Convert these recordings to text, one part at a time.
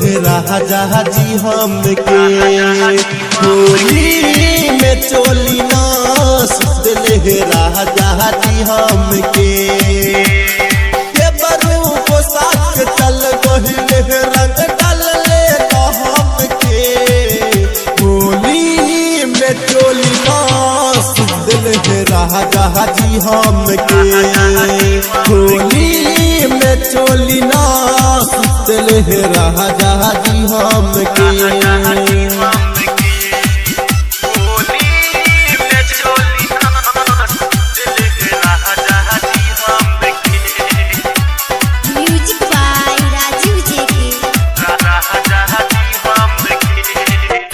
हे राजा जी हमके। होली में चोली नास दिल हे राजा जी हमके। के बरू को साथ चल गहिले रंग डाल ले हमके। होली में चोली नास दिल हे राजा जी हमके। होली में चोली नास दिल हे राजा जी हमके। Music by Rajiv JK.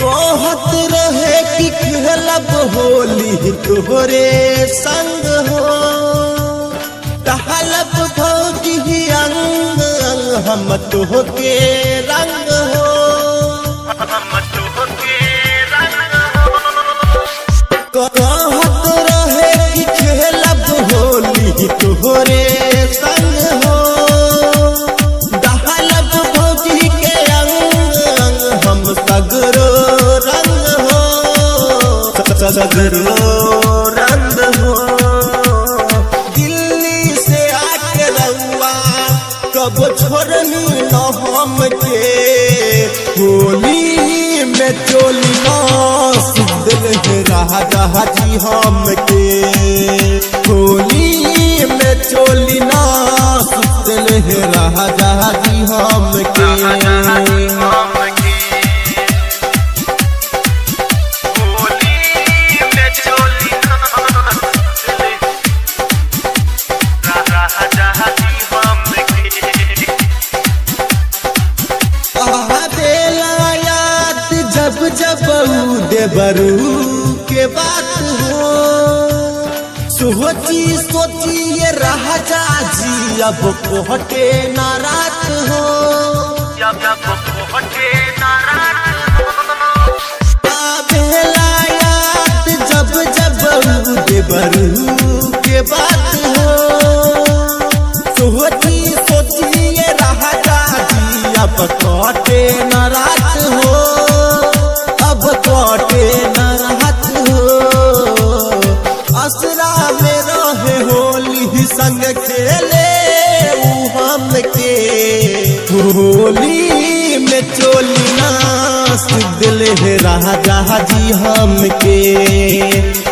कहत रहे कि खेलब होली तोहरे संग हो, टहलब भौजी अंग अंग हम तोहके रंग हो। कहत रहे कि खेलब होली तोहरे संग हो, टहलब भौजी के अंग अंग हम सगरो रंग हो, सगरो रंग हो। दिल्ली से आके रउआ कब छोड़नी न हमके। होली में चोली नास दिल हे राजा जी हमके। होली में चोली नास दिल हे राजा जी हमके। याद जब जब देवरू के बात हो, सोची सोची ये राजा जी अब कोहटे नाराज हो। आवेला याद जब जब देवरू के बात हो, सोची सोची ये राजा जी अब कोहटे नाराज हो, अब कोटे नाराज हो। असरा में रहे होली संग खेले ऊ हमके। होली में चोली नास दिल हे राजा जी हमके।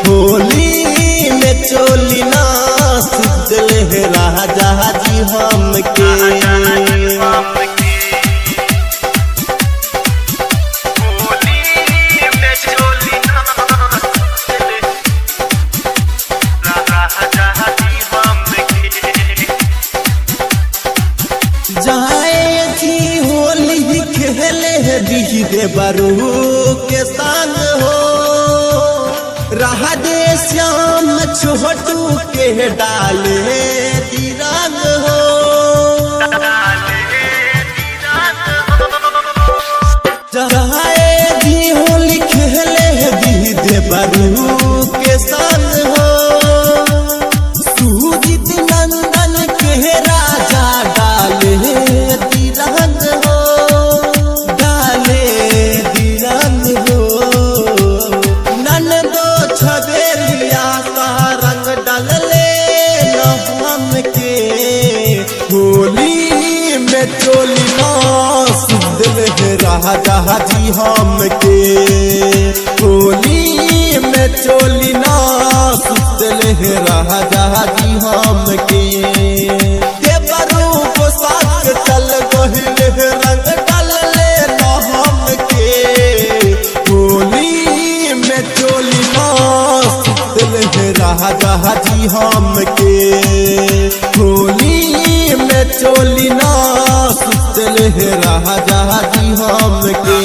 होली में चोली नास दिल हे राजा जी हमके। जाए जी होली खेले दी देवरू के संग हो, राधे श्याम छोटू के डाले दी रंग हो। जाए जी होली खेले दी देवरू के संग हो, सुजीत नंदन के राजा डाले दी रंग हो, डाले दी रंग हो। नंदो छबेलिया सा रंग डालले हमके। होली में चोली नास दिल हे राजा जी हमके। होली में चोली नास दिल हे राजा जी हमके। देवरू को साथ चल गहिले रंग डाल ले हमके। होली में चोली नास दिल हे राजा जी हमके। होली में चोली नास दिल हे राजा जी हमके।